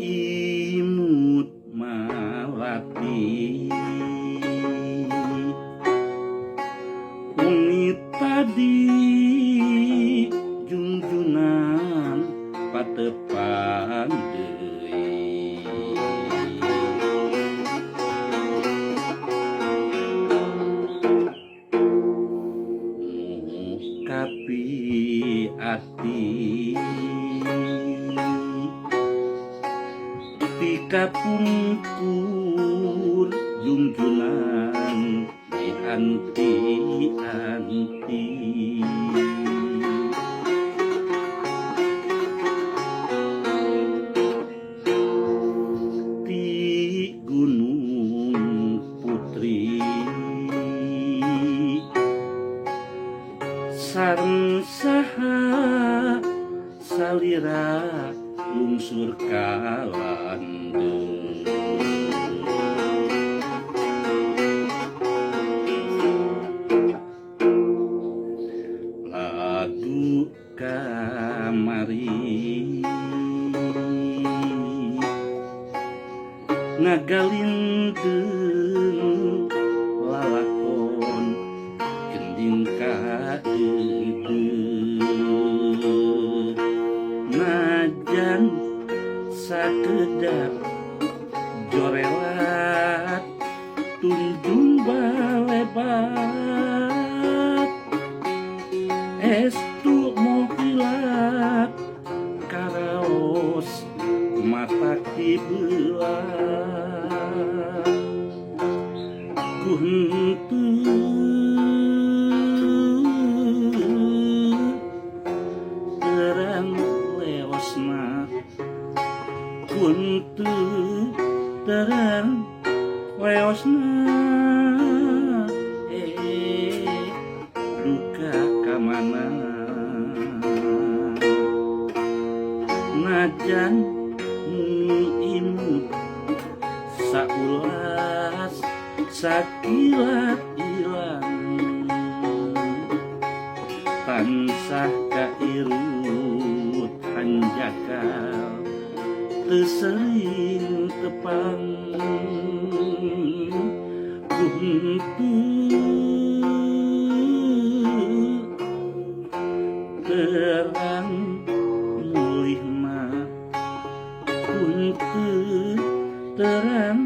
Imut malati wengi tadi jungjunan patepang deui nu kapi ati ti kapungkur jungjunan dianti-anti ti Gunung Putri sareng saha salira lungsur ka landeung lagu kamari ngagalindeng lalakon gending kadeudeuh najan sakedap jorelat tunjung balebat estu moh hilap karaos mata dibelah ku henteu terang leosna ku henteu terang leosna duka ka mana najan mung imut saulas sakilat ilang tansah kairut hanjakal teu sering tepang ku henteu terang mulihna ku henteu terang